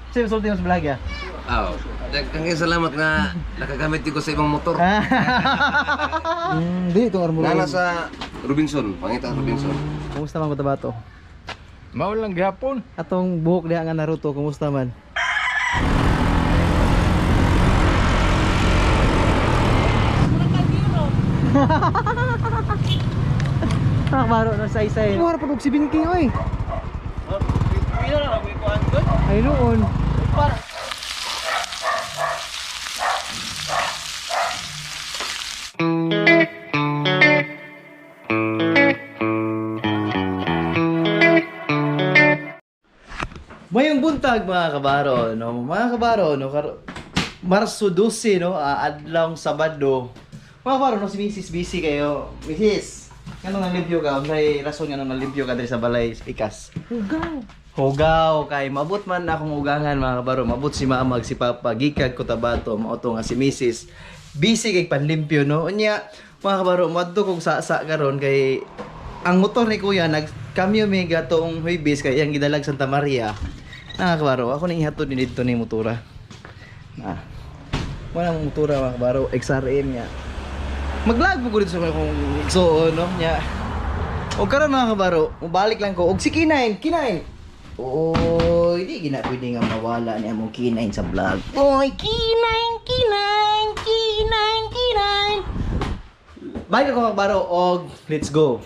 Sino sulti mo sa vlog ya? Aw. Daghang salamat nga nakagamit ko sa ibang motor. Di itong armor. Nana sa Robinson, pangita Robinson. Kumusta man Cotabato? Mao lang gihapon. Atong buhok diha nga Naruto, kumusta man? Nakabaro na sa isa eh. Wala pa si Binking oy. Ay noon. Mayong buntag mga kabaro, no? Mga kabaro, no? Marso 12, no? Adlawng Sabado. Mga kabaro, no? Si Mrs. Busy kayo. Mrs. Nganong nalimpyo ka? Unsay rason nganong nalimpyo ka diri sa balay Pikas? Hugaw. Hugaw kay mabot man akong ugangan mga kabaro, mabot si mama ug si papa gikag Cotabato, mao to nga si Mrs. Busy kay panlimpyo, no. Unya mga kabaro, moadto kog sa karon kay ang motor ni kuya nag kamyo mi gatong Huybes kay iyang gidalag Santa Maria. Mga kabaro, ako ning ihatod ni didto ni motora. Na. Wala mong motora mga kabaro, XRM niya. Maglag po ko dito sa akong igsuon, no? Nya. O karon mga kabaro, mubalik lang ko og si Kinain, Kinain. Oy, di gina pwede nga mawala ni among Kinain sa vlog. Oy, Kinain, Kinain, Kinain, Kinain. Balik ako mga kabaro og let's go.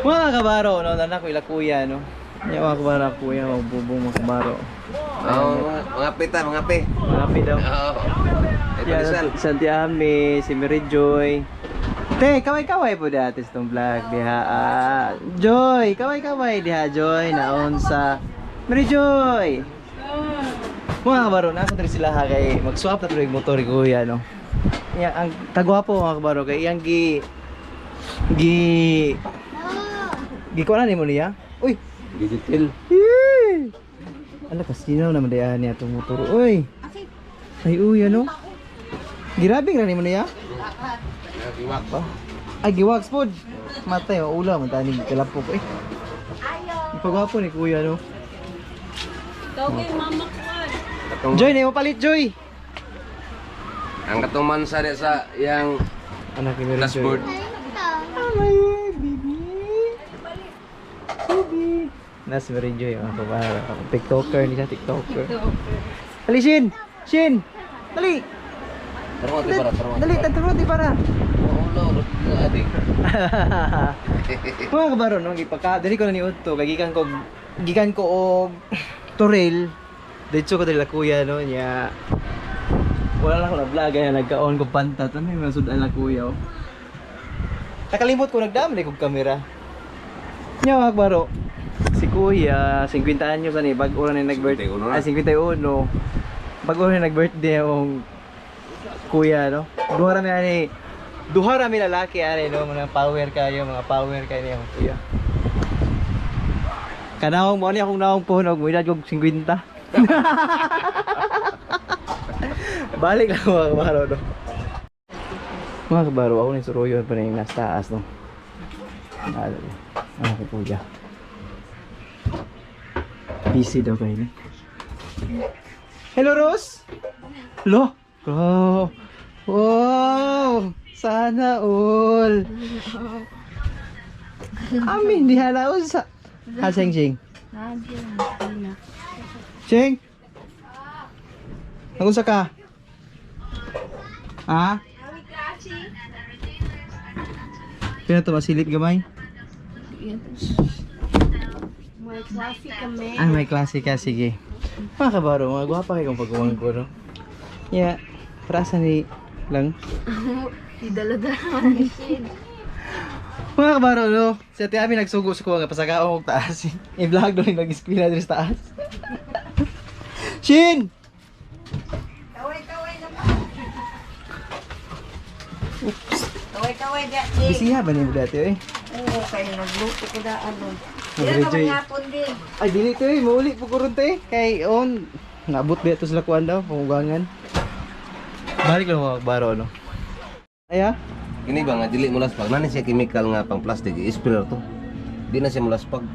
Mga kabaro, no, nana ko ila kuya, no. Nya mga kabaro, kuya, magbubong mga kabaro. Oh, mga pita, mga pe. Happy daw. Oo. Ay pandesal. Santiame, si Mary Joy. Te, kaway-kaway po dati sa itong vlog diha. Ah, Joy, kaway-kaway diha Joy naon sa Mary Joy. Mga kabaro, nasa diri sila ha kay mag-swap na tuloy motor ni kuya no. Iya, ang kagwapo mga kabaro kay iyang gi gi gi kuha na nimo niya. Uy, Digital. Yee! Ala kasino naman diha niya itong motor. Uy. Ay uy ano? Grabe ra nimo niya. Iwak. Ay giwax pod. Matay ula man tani kalapok eh. Ipagwapo ni kuya no. Tawag mama ko. Joy, nimo palit Joy. Ang katong mansa di sa yang Anak ni Mary Joy. dashboard. Ay, baby. Baby. Nas Mary Joy mga kabaro. TikToker ni siya, TikToker. Dali Shin! Shin! Dali! Tarong ati para, tarong. Dali, tanturo di para. Ulo, ati. Mga kabaro no, gipaka diri ko na ni Udto kay gikan ko og Toril. Diretso ko diri la kuya no nya. Wala na ko na vlog kaya nagkaon ko panta to ni masudan la kuya. Oh. Nakalimot ko nagdam ni kog kamera. Nya mga kabaro, si kuya 50 anyos ani bag-o ra ni nag-birthday. 51 na. Ay 51. Bag-o ra ni nag-birthday ang kuya no. Duha ra mi ani duha ra mi lalaki ani no, mga power kayo, mga power kayo ni akong kuya. Kanahong mo ni akong naong puhon og moedad kog 50. Balik lang mga kabaro no. Mga kabaro, ako ni suruyon pa na yung nasa taas no. Ano, ano kay kuya. Busy daw kayo ni. Hello, Rose! Lo! Oh. Wow! Sana all! Amin, di hala unsa. Ha, Sing Sing. Sing! Nagunsa ka? Ha? Pina to masilip gamay? May klase kami. Ah, may klase ka, sige. Mga kabaro, mga gwapa kayo kung pagkuwang ko, no? Yeah, prasa ni lang. Didala-dala ni Shin. Mga kabaro, no? Si Ate Ami nagsugo sa kuha nga pasagaon og taas. I-vlog doon nag-eskwela diri sa taas. Shin! Kaway-kaway naman. Kaway-kaway di. Bisiha ba niyo dati, eh? Oo, kayo nagluto ko na ano. Sila Nag-rejoy. naman hapon din. Ay, dili to eh. Mauli po ko ron te. Kay on. Naabot ba ito sila kuan daw, pangugangan. Balik lang mga kabaro, no? Ay, ah? Kini ba nga dili mulaspag? Nani siya chemical nga pang plastic, i-spray to. Di na siya mulaspag.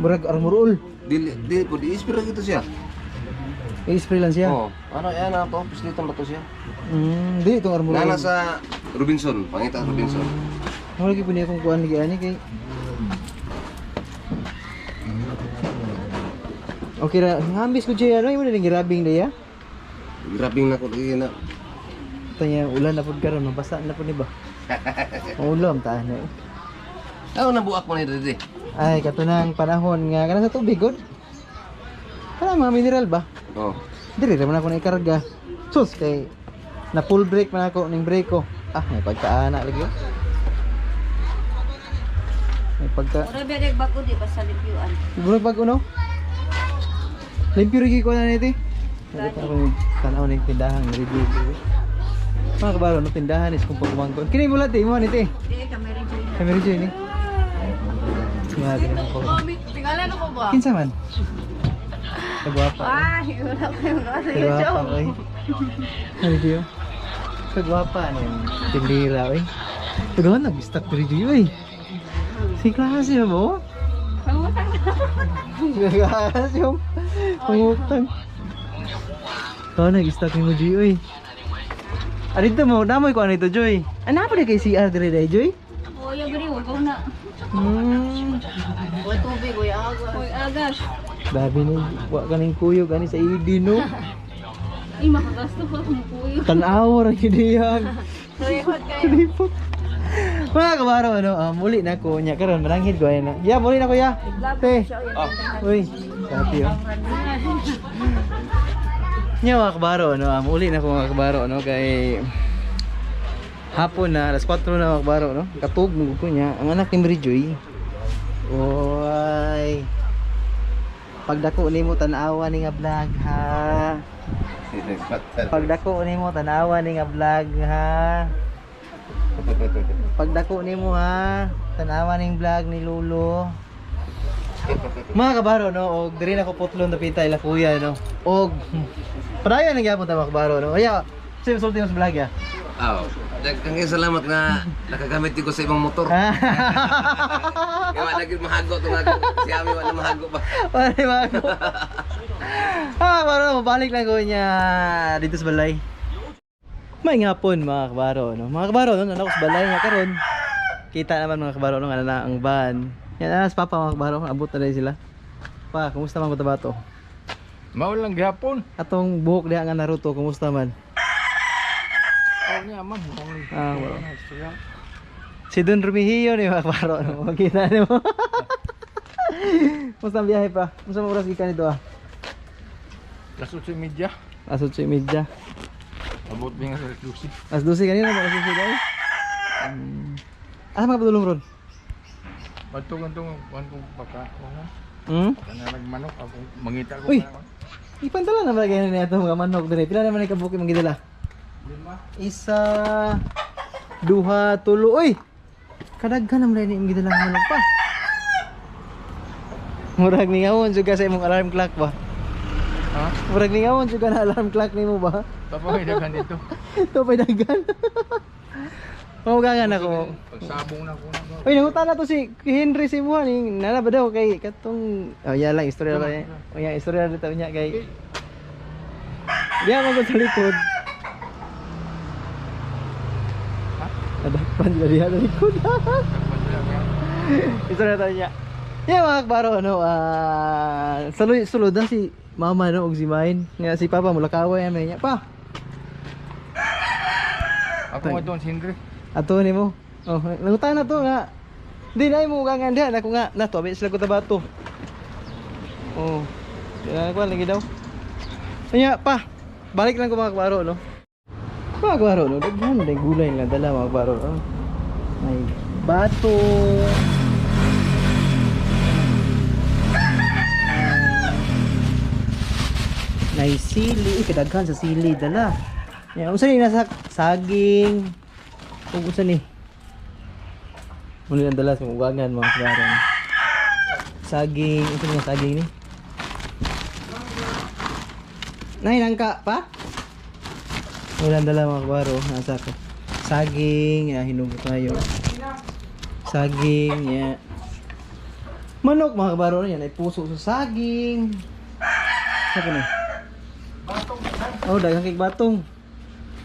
Murag armorol. Dili dili po di-spray gito siya. I-spray lang siya. Oh, ano yan na to? Pislitan ba to siya? Di itong armor. Nana sa Robinson, pangita Robinson. Wala gyud pud akong kuan lagi ani kay. Okay ra, hambis ko siya ano imo na girabing daya. Grabing na ko lagi na. Tanya ulan na pud karon, mabasa na pud ni ba. Ulam ta na. Aw nabuak mo ni dede. Ay katunang panahon nga kana sa tubig gud. Kana mga mineral ba? Oh. Dili ra man ako naikarga. Sus kay na full brake man ako ning brake ko. Ah, may pagkaana lagi. Oh. May pagka Ora ba kay bago di ba sa libyuan. Siguro pag ano? Limpyo rin ko na nito eh. Nakita ko yung tanaw na yung tindahan, review ko. Mga kabaro, no, tindahan is kung pagkumangkon. Kini mo lahat eh, mo nito eh. Di kami rin join. Kami rin dyan eh. Mga ganun ko. Tingala na ko ba? Kinsa man? Kagwapa. Ay, wala ko yung Kagwapa ko eh. Ano dito? Kagwapa na yung tindira eh. Tugahan, nag-stop review eh. Si klase mo? Pangutang na. Klase yung pangutang. Ikaw nag-stop mo, Joy, oy. Ah, dito mo, namoy ko ano ito, Joy. Ah, pa kay CR dire day, Joy? Uy, agri, wag ko na. Uy, tubig, uy, agas. Uy, agas. Grabe ni, wa ka ning kuyog ani sa ID no. Ay, makagasto pa akong kuyo. Tan-aw ra gyud diyang. Tulipot kayo. Tulipot. Mga kabaro, ano, muli na ko nya karon mananghid ko ayun na. Ya, muli na ko ya. Te. Uy, sabi oh. Nya mga kabaro, ano, muli na ko mga kabaro, ano, kay hapon na, alas 4 na mga kabaro, no? Katug mo ko niya. Ang anak ni Mary Joy. Oy. Pagdako nimo tan-awa ni nga vlog ha. Pagdako nimo tan-awa ni nga vlog ha. Pagdako nimo ha, tan-awa ning vlog ni Lolo. Mga kabaro no, og diri na ko putlon dapita ila kuya no. Og padayon lang gyapon ta mga kabaro no. Aya, sim sulti mo sa vlog ya. Aw, daghang salamat nga nakagamit ko sa ibang motor. Kaya wala gyud mahago to nga si Ami wala mahago pa. Pare bago. Ah, kabaro, mabalik lang ko niya dito sa balay. May hapon mga kabaro no. Mga kabaro no, nana ko sa balay nga karon. Kita naman mga kabaro no nga na ang van. Yan na sa papa mga kabaro, abot na rin sila. Pa, kumusta man Cotabato? Mao lang gihapon. Atong buhok diha nga Naruto, kumusta man? Aw niya man. Ah, wala. Si Don Rumihio ni mga kabaro no. Makita nimo. Kumusta ang biyahe pa? Kumusta ang oras gikan nito ah? Alas 8:30. Alas 8:30. Abot mi nga sa 12. Alas 12 kanina, alas 12 daw. Asa mga padulong ron? Bato gantong kuan ko baka ko na. Hmm? Kana nagmanok ako mangita ko Uy! pa. Ipantala na ba ganyan na ito mga manok dire? Pila naman ay kabuki mga gidala? Lima. Isa, duha, tulo. Uy! Kadaghan naman rin yung gidala ng manok pa. Murag ningawon juga sa imong alarm clock ba? Ha? Murag ningawon juga na alarm clock nimo ba? Tapos ay daghan dito. Ito pa daghan. Mamugangan ako. Pagsabong na ko na ba. Uy, nangutan na to si Henry si Muha ni nana ba daw kay katong oh ya lang istorya ba niya. Oh ya istorya dito niya kay Diya man ko sa likod. Ha? Nadakpan sila diha sa likod. Istorya tayo niya. Yeah, mga kabaro, ano, ah, sulod na si mama no, og si Main. Nga si papa mulakaway yan niya. Pa, Ako nga doon si Henry. ato nimo. Oh, nangutan na to nga. Di na mo ugangan diha nako nga na to abi sila Cotabato. Oh. Di na ko lagi daw. Anya pa. Balik lang ko mga kabaro no. Mga kabaro no, daghan na gulay nga dala mga kabaro no. May bato. May sili, uy, kadaghan sa sili dala. Ya, unsa ni nasa saging. Ug unsa ni? Muna ang dala sa ugangan mga kabaro. Saging, unsa ni nga saging ni? Nay, nangka pa? Wala ang dala mga kabaro, nasa ko. Saging, ya, hinubo tayo. Saging, ya. Manok mga kabaro yan ay puso sa saging. Sa ni? Oh, daghang kay batong.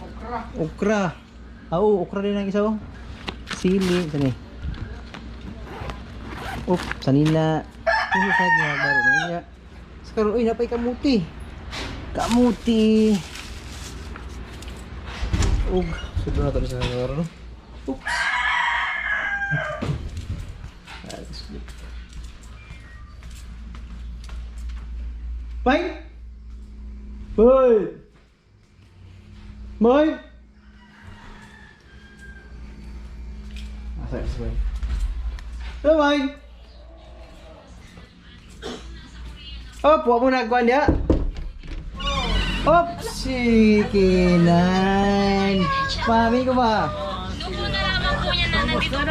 Okra. Okra. Ah, oo, okra din ang isa oh. Sili, sani. Op, sanina. Ano sa niya baro niya. Sa karon uy napay kamuti. Kamuti. Ug, sudlo na to sa karon. Oops. Bye. Bye. Bye. Asa is bye. Bye bye. Op, wa mo nagkuan niya. Op, si Kinan. Mami ko ba?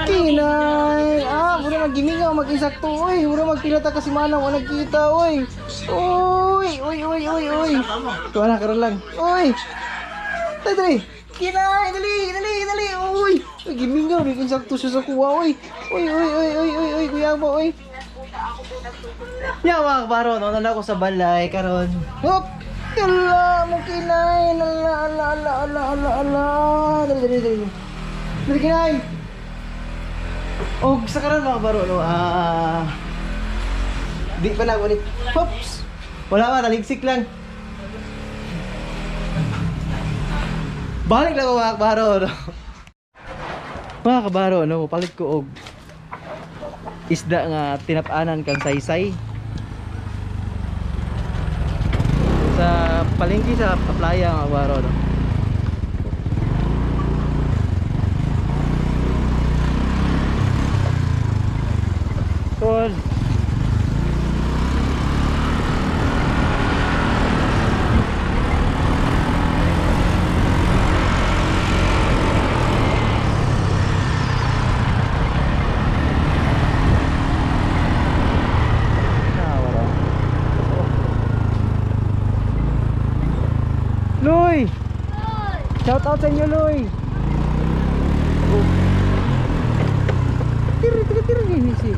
Kinay! Ah, mura maggimingaw, mag-isakto, uy. Mura magpilata kasi mana, wala nagkita, uy. Uy, uy, uy, uy, uy. Tuwa na, karon lang. Uy! Dali, dali. Kinay, dali, dali, dali. Uy! Uy, gimingaw, nag-insakto siya sa kuha, uy. Uy, uy, uy, uy, uy, uy, kuya mo, uy. Ya, mga kabaro, no, nala ko sa balay, karon. Hop! Ala mo, Kinay! Ala, ala, ala, ala, ala, ala. Dali, dali, dali. Dali, Kinay! Og sa karon mga kabaro, no, di pa na ulit. Oops! Wala pa, taligsik lang. Balik lang ako mga kabaro, no. Mga kabaro, no, palit ko og isda nga tinap-anan kang saysay. Sa palengke sa playa mga kabaro, no. Tol. Loy! Shout out sa inyo, Loy! Oh. Tiri, tiri, tiri, gini si.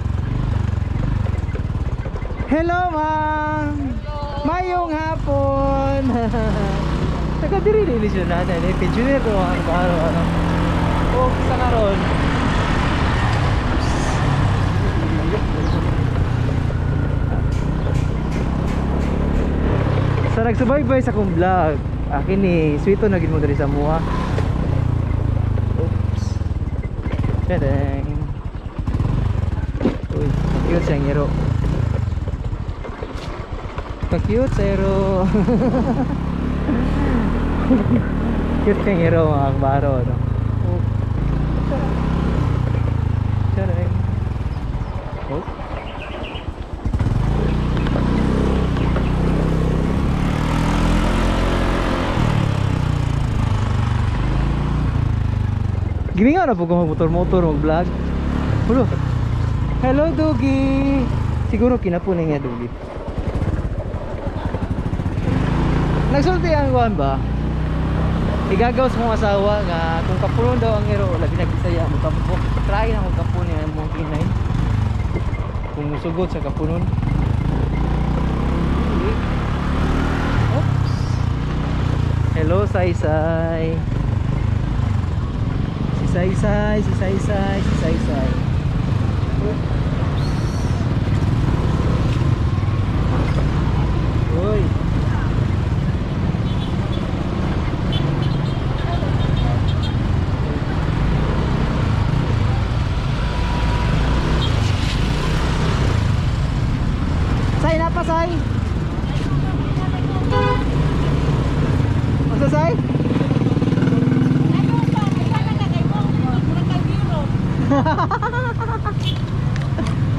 Hello, ma'am! Mayong hapon! Taga diri dili siya na eh. Pensioner ko ang baro ano. O sa karon. Sa nagsubaybay sa akong vlog, akin ni sweeto na gid mo diri sa mua. Oops. Tadang. Uy, cute siyang hero. Ka-cute sa hero. Cute kang hero mga kabaro, no? Oh. Tadang. Oh. Gimingaw na po kung motor-motor mag-vlog. Hulo. Hello, Dugi. Siguro kinapunin niya, Dugi. Nagsulti ang kuan ba? Igagaw sa kong asawa nga kung kapunon daw ang hero, labi na Bisaya mo kampo. Try na kung kapunon ang mong kinay. Kung musugot sa kapunon. Oops. Hello, Saysay. Si Saysay, si Saysay, si Saysay. Oops. Uy. Say na pa, Say. Unsa, Say?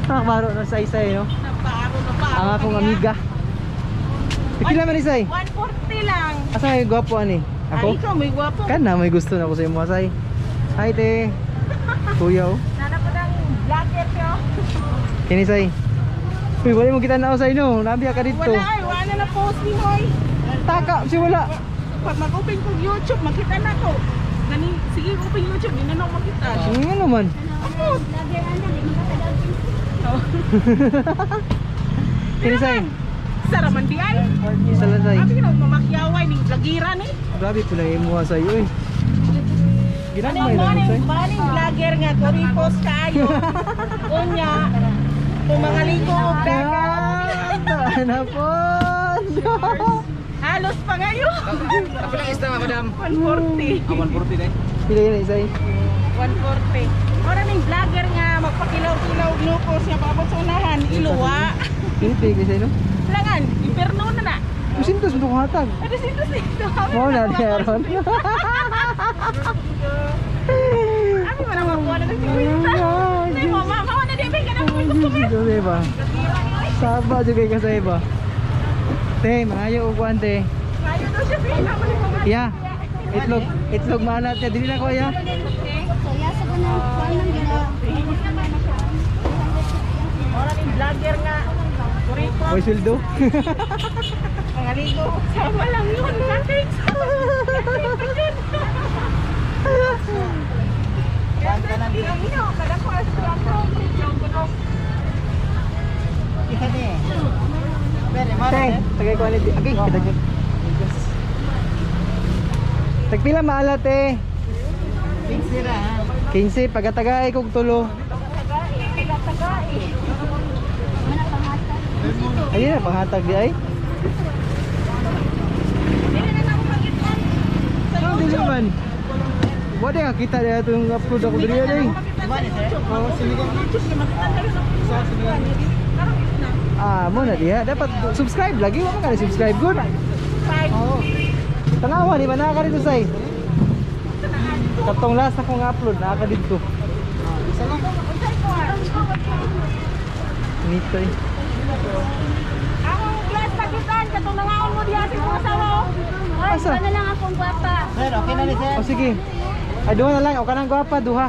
Ah, baro no Say-say no. Ang akong amiga. Pila man ni Say? 140 lang. Asa may gwapo ani? Ako? Ay, ikaw may gwapo. Kana may gusto na ako sa imo, Say. Hi te. Kuya oh. Nana po ng vlogger ko. Kini Say. Uy, wala mo kita na Say no. Nabiya ka dito. Wala ay, wala na post ni Hoy. Taka, si wala. Pag mag-open kong YouTube, makita na ko. Gani, sige, open YouTube, di na na ako makita. Ano man? Ako. Kini Say. Saraman di ay. Isa lang Say. Abi na mamakyaway ning vlogger Katira ni. Grabe po na imuha sa iyo eh. Ginagmay lang Maning say. maning vlogger nga kuripos kaayo. Unya, kung mga ligo og dagat. Ah, na po. Halos pa ngayon. Kapila isda madam. 140. Ah, 140 day. Pila yun isay. 140. Ora ning vlogger nga magpakilaw-kilaw og lupos nga paabot sa unahan, iluwa. Pili kay no. Langan, imperno na na. Kusintos mo kong hatag. Ano sito sito? Mao na ni Aaron. Ami man ang makuha na ng 50. Hindi mo, mama na di ba ka na kung customer. Diyos ba? Saba jud kay ka sa iba. Te, mangayo og kuan te. Kayo daw siya pila man ko. Ya. Itlog, itlog maalat ya dili na ko ya. So, yasa ko na, kuan lang gina. Ora ning vlogger nga. Kuripot, May sweldo. mga ligo. Sama lang yun. Katik. Te, tagay ko ulit. Okay, kita jud. Tagpila maalat eh. 15 pagatagay kog tulo. Mana panghatag. Ayun na panghatag di ay. Ano dili man? Wala ka kita diha itong upload ako diri ay. Ah, mo na diha. Dapat subscribe lagi wa man ka subscribe good. Oo. Tanawa di ba naa ka dito say? Katong last akong upload naa ka dito. Nito eh. Ang glass pakitan, katong nangaon mo diha sa imong asawa. oh. Ay, Asa? ano lang akong gwapa. O sige. Ay duha na lang o kanang gwapa duha.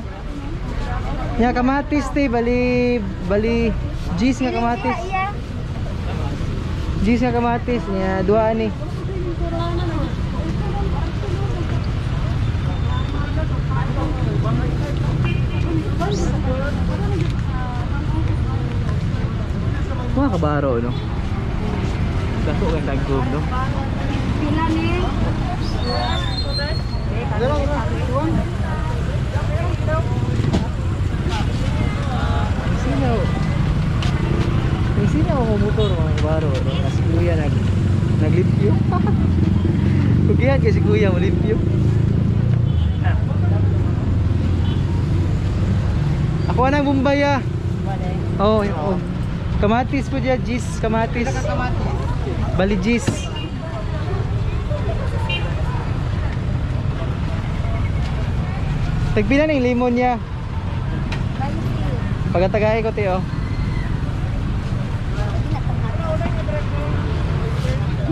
Nya kamatis te bali bali G's nga kamatis. Iya. G's nga kamatis nya duha ani. Mga kabaro no. Dako kay tagkob no. Pila ni? Sino? May sino ako motor mga kabaro no? Kasi kuya naglimpyo. Kugihan kay si kuya molimpyo. Ako nang Bombay ah. Oh, oh. Kamatis po diya, Gis, kamatis. Bali Gis. Tagpila na yung limon niya. Pagkatagay ko tiyo.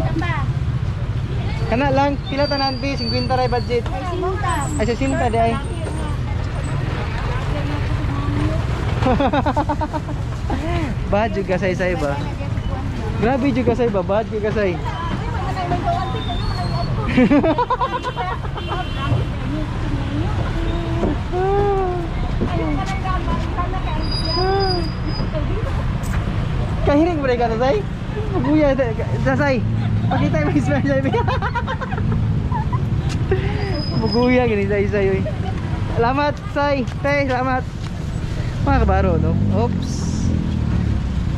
Tamba. Kana lang, pila tanan bi, 50 ray budget. Ay, sinta. Ay, 60 di ay. Bad jud ka sa isa iba. Grabe jud ka sa iba, bad jud ka sa Kahiring mo rin ka say? Maguya, say. Pakita mo yung smile say. Maguya, gini say say. Oy. Salamat, say. Tay, salamat. Mga kabaro, no? Oops.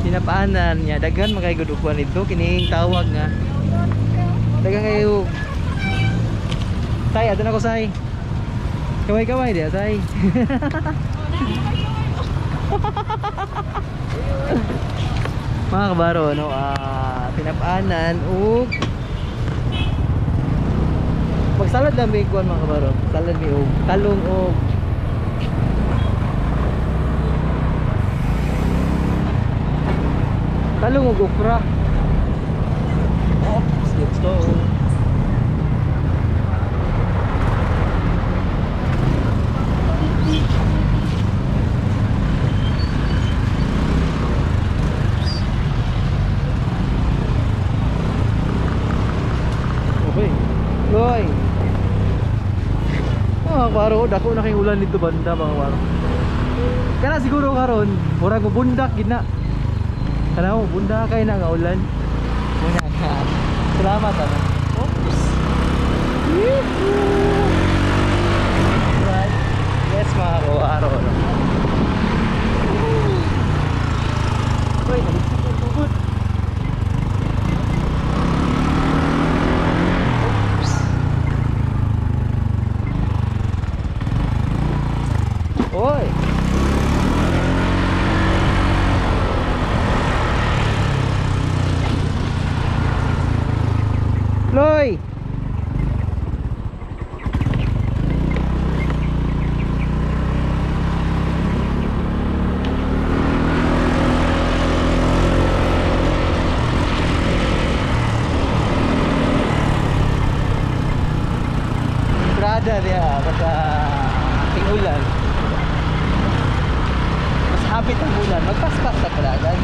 Pinapaanan niya. Daghan mga kayo upuan nito. Kining tawag nga. Daghan kayo. Tay, ato na ko, say. Kaway-kaway diya, say. Mga kabaro, no, tinapaanan ug magsalad lang may kuan mga kabaro. Salad mi og talong og okra. Oops, let's go. Okay. Goy. Mga kabaro, dako na kay ulan dito banda mga kabaro. Kana siguro karon, murag mobundak gid na. Kana mo bunda kay na nga ulan. Muna ka. Salamat ano. Oops. Yuhu! Right. Yes mga kabaro, no? Uy, naliksik yung tubod. Oops. Oy. Loy. Prada niya pagka tingulan. Mas hapit ang ulan, magpaspas sa palagan.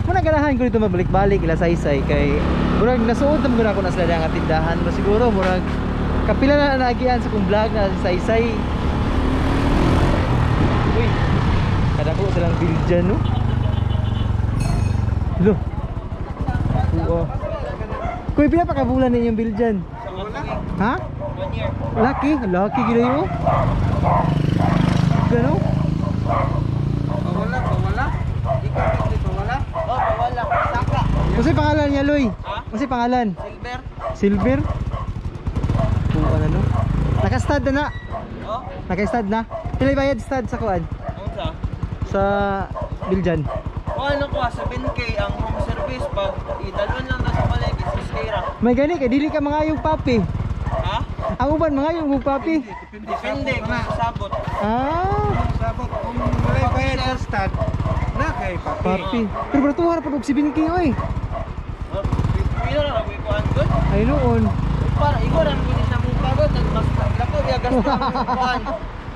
Muna ganahan ko dito mabalik-balik ila saysay kay murag nasuod na muna ako na sila nga tindahan ba siguro murag kapila na naagian sa kong vlog na saysay. Uy, kadako silang bill dyan, no? Lo. Oo. Kuy, pila pa kabulan ninyong bill dyan? Ha? 1 year. Lucky, lucky gila yun. Gano? Wala, wala. Ikaw dito wala. Oh, wala. Saka. Kasi pangalan niya, Loy? Ha? Kasi pangalan? Silver. Silver? Oo, ano no? Naka-stud na na. Oh, Naka-stud na. Pila bayad stud sa kuan? unsa? Sa bill dyan. O ano ko, 7K ang home service pag idalon lang na sa palengke, 6K ra. May gani kay dili ka mga yung papi. Ha? Ang uban mga yung papi. Depende kung sasabot. Ah, Sabot kung walay bayad sa stud na kay papi. papi. Pero baratuhan pa og 7K oy. Oh, pila ra ko kuan gud. Ay noon. Para igor ang gini sa mong pagod, nagmas lako biya gasto ang kuan.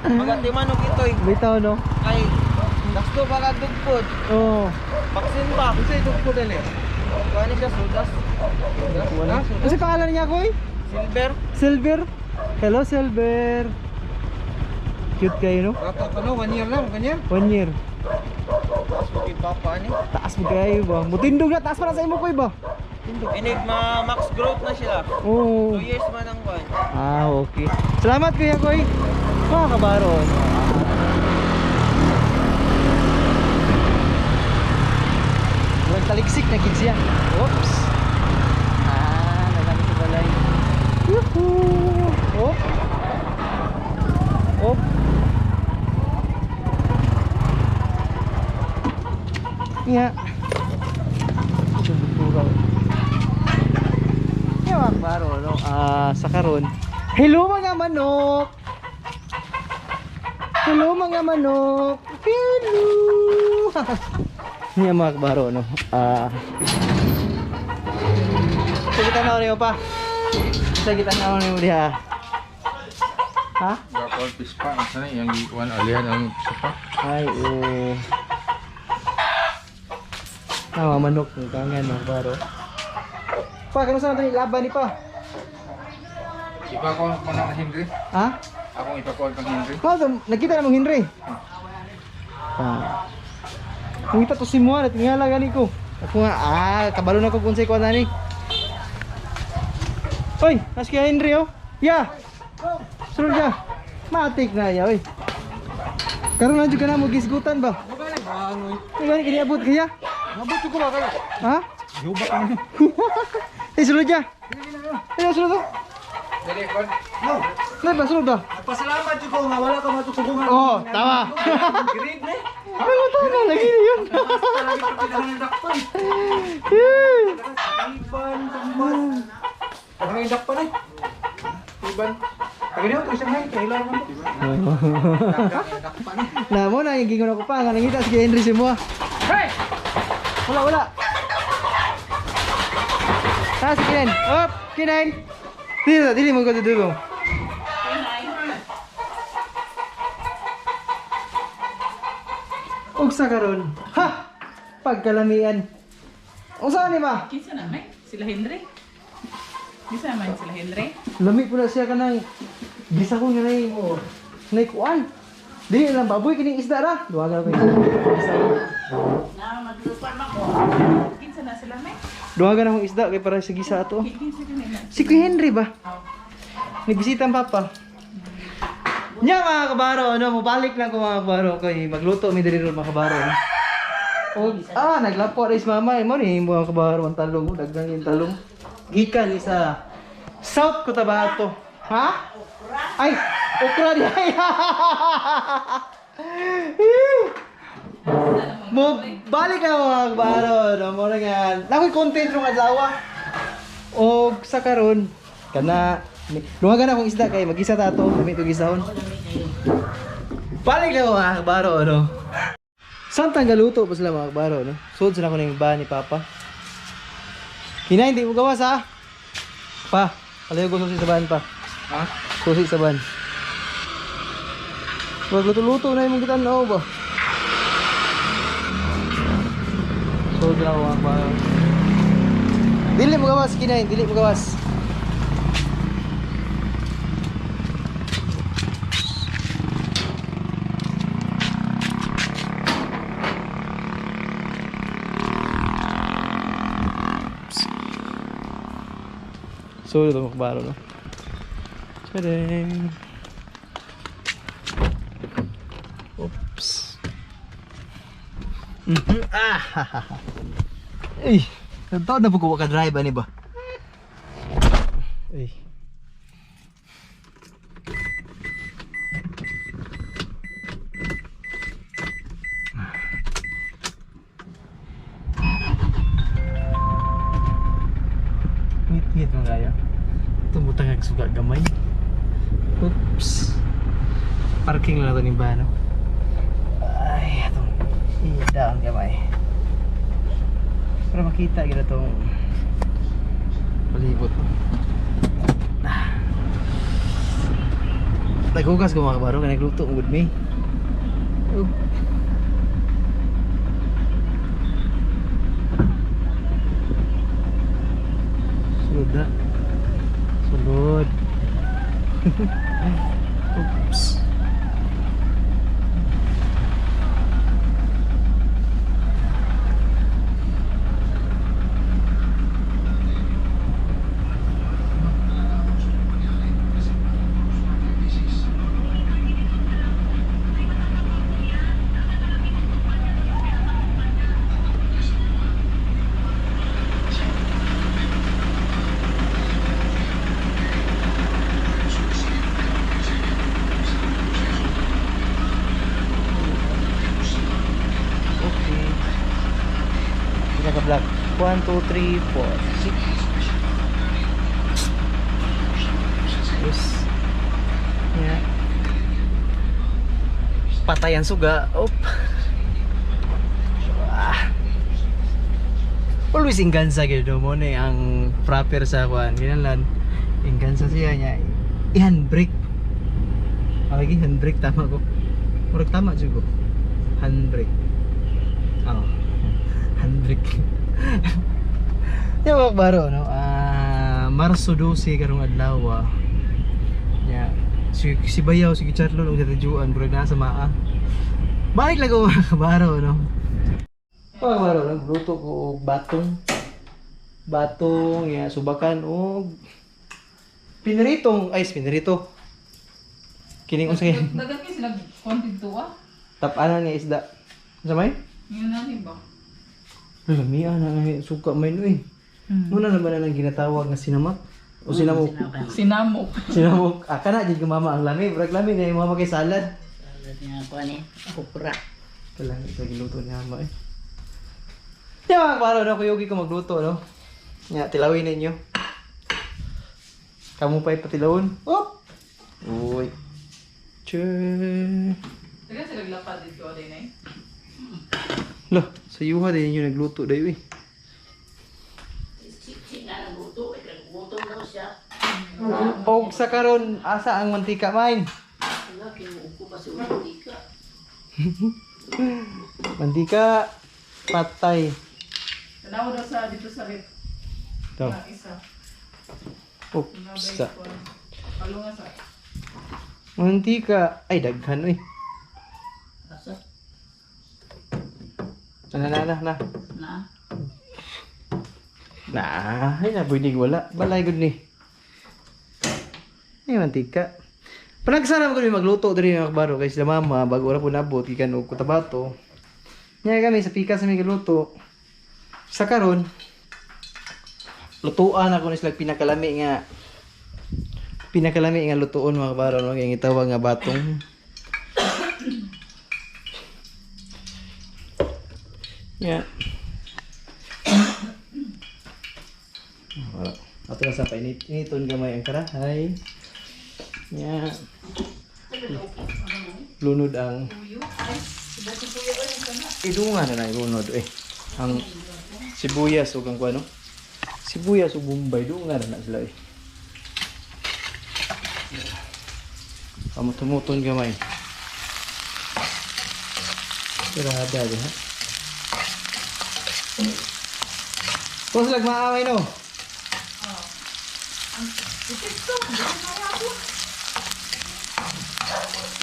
Magatiman og itoy Bitaw no. kay gasto pa ka dugpod. Oo. Baksin pa. Unsay dugpod ani? Kuan ni siya sudas. Kasi pangalan niya koy? Silver. Silver. Hello Silver. Cute kayo no? Bata pa no, 1 year lang, ganyan. 1 year. Taas mo kay papa ani. Taas mo kayo ba? Mutindog na, taas pa na sa imo koy ba? Inig ma max growth na sila. Oo. 2 years man ang kuan. Ah, okay. Salamat kuya koy. Mga kabaro. No? Walang taliksik na kids yan. Oops. Ah, nagano sa balay. Yuhuu. Op. Op. Yeah. Sumbutura. Yeah, mga kabaro, no? Ah, sa karon. Hello mga manok. Hello mga manok. Hello. Niya mga kabaro, no? Ah. Sa kita na mo pa. Sa kita na mo diha. Ha? Gakol pispa ang sana yang gikuan alihan ang pispa. Ay, oo. Ah, mga manok ng kangan mga kabaro. Pa, kano sa natin laban ni pa? Ipakon ko na Henry. Ha? Akong ipakon kang Henry. Pa, nakita na mong Henry. Pa. Kung ito to si Moana, tingala gani ko. Ako nga, ah, kabalo na ko kung sa'yo kuha ni. Oy, nas kaya Henry oh. Ya. Sunod ya. Matik na ya, oy. Karon na jud ka na mo gisgutan ba? Ay, gani kini abot kaya? Nabot ko ba kay? Ha? Yuba ka ni. Eh, sulod ya. Eh, sulod oh. Dali kon. Nay ba sulod ba? Pasalamat jud ko nga wala ka matusugungan. Oo, tama. Grade ne. Ano tama lagi yun. Iban tambal. Ano yung dakpan eh? Iban. Taga niyo to isang hay, kahilaw naman to. Dakpan eh. Na mo na yung gingon ako pa nga nangita si Henry si mo. Hey! Wala wala. Ah, si Kinen. Up, Kinen. Dili dili mo ko dito. Og sa karon. Ha! Pagkalamian. Unsa ni ma? Kinsa na may? Sila Henry? Kinsa man sila Henry? Lami po na siya kanang bisa ko nga nay mo. Nay kuan. Dili lang baboy kining isda ra. Duwagan ko. Isa. Na maglupan man ko. Kinsa na sila sila may. Duhagan akong isda kay para sa gisa ato. Si Kuya Henry ba? Nagbisita ang papa. Nya mga kabaro, ano, mobalik lang ko mga kabaro kay magluto mi diri ron mga kabaro. No? Og naglapo rin si mama, mo ni mga kabaro ang talong, daghan yung talong. Gikan ni sa South Cotabato. Ha? Ay, okra di ay. Mo balik na mga kabaro, no, mo na nga. Nakoy content rong adlaw. Og sa karon kana luwagan akong isda kay magisa ta ato, lami to gisahon. Balik na mga kabaro no. Samtang galuto pa sila mga kabaro no. Sud sila ko ning ba ni Papa. Kinay hindi mo gawas ha. Pa, palayo ko susi sa ban pa. Ha? Susi sa ban. Magluto-luto na imong gitan-aw ba. Sud na ako mga kabaro. Dili mo gawas kinay, dili mo gawas. So, ito makabaro, no? Tadang! Oops. Mhm. Ah! Ay! Nagtaon na po ko ka-drive, ani ba? Ay. Ngit-ngit mo kayo. Tumutang ang suga gamay. Oops. Parking lang nato ni Bano. Ay, atong i-down gamay. Para makita gina tong palibot. Ah. Naghugas ko mga kabaro, kaya nagluto ko with me. Oop. Sulod na. Sulod. Oops. Okay. Pila ka vlog? 1, 2, 3, 4, 6. Yes. Yeah. Patay ang suga. Op. Ah. Always ingansa gyud mo ni ang proper sa kuan. Kinahanglan ingansa siya niya. I-handbrake. Okay, handbrake tama ko. Murag tama jud ko. Handbrake. Oh. Handbrake. Yung mga baro, no? Ah, Marso 12 karong adlaw. Ah. Nya. Si Bayaw, si Charlon ug si Juan, murag naa sa maa. Balik lang ko mga kabaro, no? Mga kabaro, nagluto ko og batong. Batong, ya, subakan og piniritong, ay, pinirito. Kining unsa kay Dagan kayo sila konti tuwa. tapanan nga isda. Unsa may? Yun na ba? Lamia na nga suka may no eh. Muna naman na lang ginatawag nga sinamak. O sinamok. Sinamok. Sinamok. Ah, kana jud ko mama ang lami. Murag lami na yung mama kay salad. Salad niya ko ni okra. Kailangan sa giluto niya mama eh. Ya mga kabaro no, kuyugi ko magluto no. Nya tilawin ninyo. Kamu pa ipatilawon. Op. Uy. Che. Dagan sila lapad dito din eh. Lo, sa yuha din ninyo nagluto dayo eh. Gutom daw siya. Og sa karon asa ang mantika main? Wala kinuuko pa si mantika. Mantika patay. Tanaw daw sa dito sa rep. Ito. Na isa. Oops. Palunga sa. Mantika. Ay, daghan oy. Asa? Na na na na. Na. Na, ay na pwede wala. Balay gud ni. Ay mantika. Panagsara mo gud mi magluto diri mga kabaro kay sila mama bago ra po nabot gikan og Cotabato. Nya kami sa pikas mi gluto. Sa karon lutuan ako ni sila pinakalami nga lutuon mga kabaro no kay gitawag nga batong. Yeah. Wala. Ato na sa painit. Initon gamay ang karahay. Yeah. Lunod ang idungan na na lunod eh. Ang sibuyas ug ang kuno. Sibuyas ug bombay dungan na na sila eh. Kamot-muton gamay. Tirada diha. Tapos lag maamay no.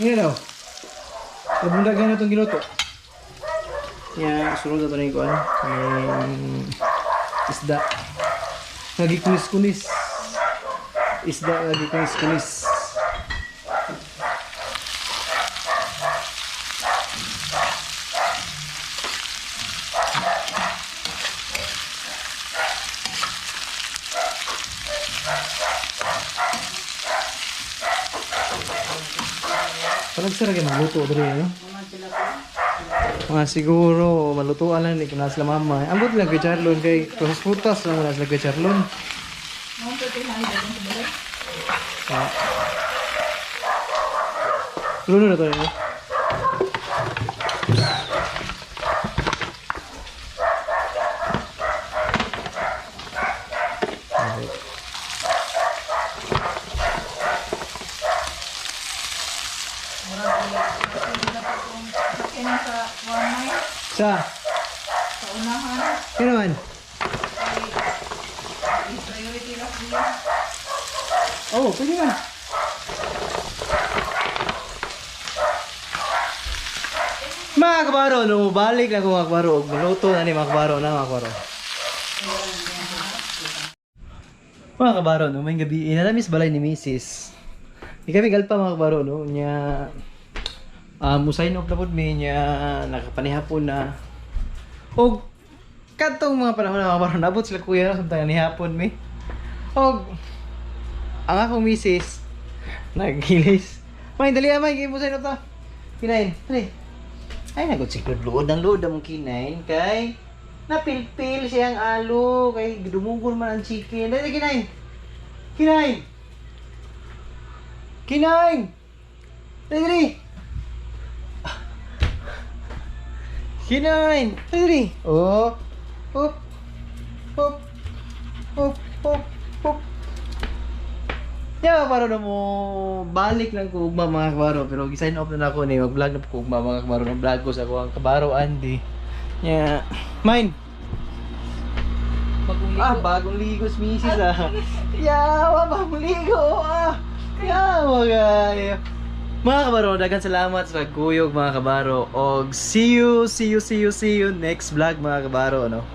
Ngayon daw. Nabundagan na itong ginuto. Ya, sunod na ito na yung kuwan. May isda. Nagikunis-kunis. Isda nagikunis-kunis. Palagsara kayo magluto diri ano? Mga siguro malutuan lang ni kuna sila mama. Ambot lang kay Charlon kay prutas lang muna sila kay Charlon. Ah. Luno na to niyo. Kaya sa 1.9 Sa, sa unahan. kaya naman. Priority lang niya. Oh, pwede na. Mga kabaro, no, balik na ko mga kabaro. Og Maluto na ni mga kabaro na mga kabaro. Mga kabaro, no, may gabi, inalamis balay ni Mrs. Di kami galpa mga kabaro, no, nya, musayin off na po mi, nya, nakapanihapon na. Og, katong mga panahon na mga kabaro, nabot sila kuya, samtang nihapon mi. Og, ang akong misis naghilis. May dali ah, may mo sa ta. Kinain, dali. Ay nagod si luod ang luod among kinain kay napilpil siyang alo kay dumugol man ang chicken. Dali kinain. Kinain. Kinain. Dali dali. Kinain. Dali dali. Oh. Hop. Hop. Hop. Hop. Hop. Yeah, para na mo balik lang ko ugma mga kabaro pero gi-sign off na nako ni mag-vlog na po ko ugma mga kabaro ng vlog ko sa ako ang kabaro Andy. Yeah. Mine. Bagong ligo. Ah, bagong ligo si misis ah. Yawa, bagong ligo ah. Yawa kayo. Mga kabaro, daghang salamat sa pagkuyog mga kabaro. Og see you, see you, see you, see you next vlog mga kabaro, no?